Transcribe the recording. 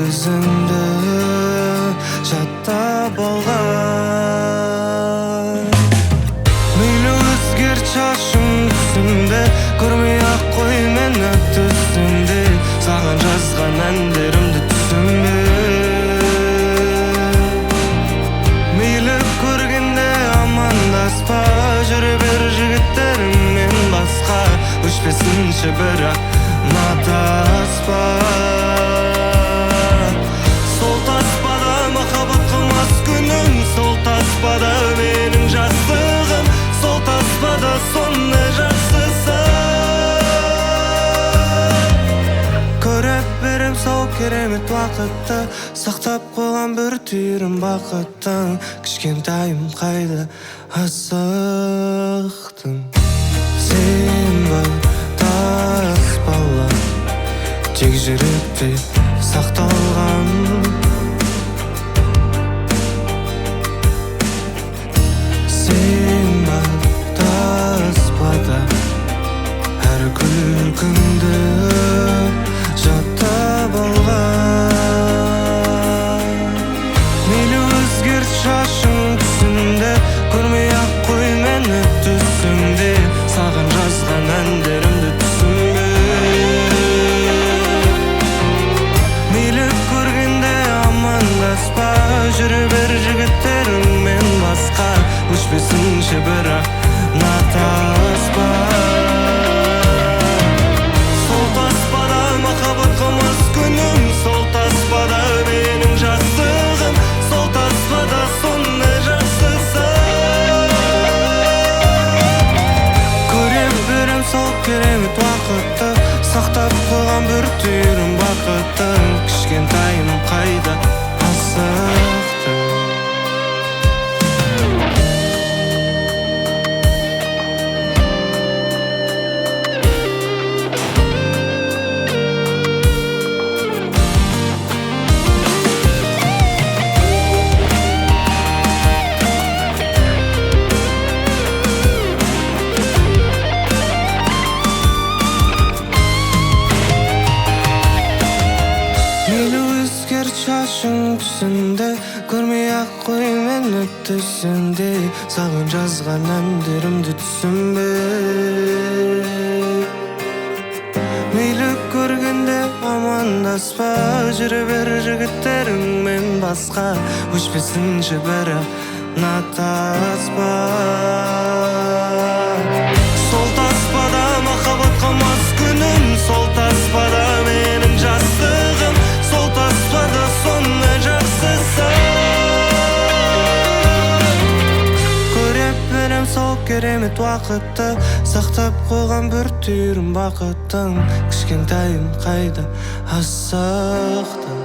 Сөзіңді жаттап алған. Мейлі өзгерт шашың түсіңді, көрмей ақ қой мені түсіңде. Саған жазған әндерімді түсінбе. Мейлі көргенде амандаспа, жүре бер жігіттеріңмен басқа. Өшпесінші бірақ мына таспа. Сол таспада махаббатқа мас күнім, сол таспада менің жастығым, сол таспада сондай жақсысы. Көріп берем сол керемет уақытты, сақтап қойған бір түйірім бақыттың. Кішкентайым қайда асықтың? Сен бар таспалар тек жүректе сақталған. Сен бар таспада әр күлкіңді жаттап алған. Мейлі өзгерт шашың түсіңді, көрмей ақ қой мені түсіңде. Саған жазған әндерімді түсінбе. Мейлі көргенде амандаспа, жүре бер жігіттеріңмен басқа. Өшпесінші бірақ мына таспа. Сол таспада махаббатқа мас күнім, сол таспада менің жастығым, сол таспада сондай жақсысы. Көре берем сол керемет уақытты, сақтап қойған бір түйірім бақыттың. Кішкентайым қайда асықтың? Мейлі өзгерт шашың түсіңді, көрмей ақ қой мені түсіңде. Саған жазған әндерімді түсінбе. Мейлі көргенде амандаспа, жүре бер жігіттеріңмен басқа. Өшпесінші бірақ мына таспа. Сол таспада махаббатқа мас күнім, сол таспада менің жастығым, сол таспада сондай жақсысы. Көре берем сол керемет уақытты, сақтап қойған бір түйірім бақыттың. Кішкентайым қайда асықтың?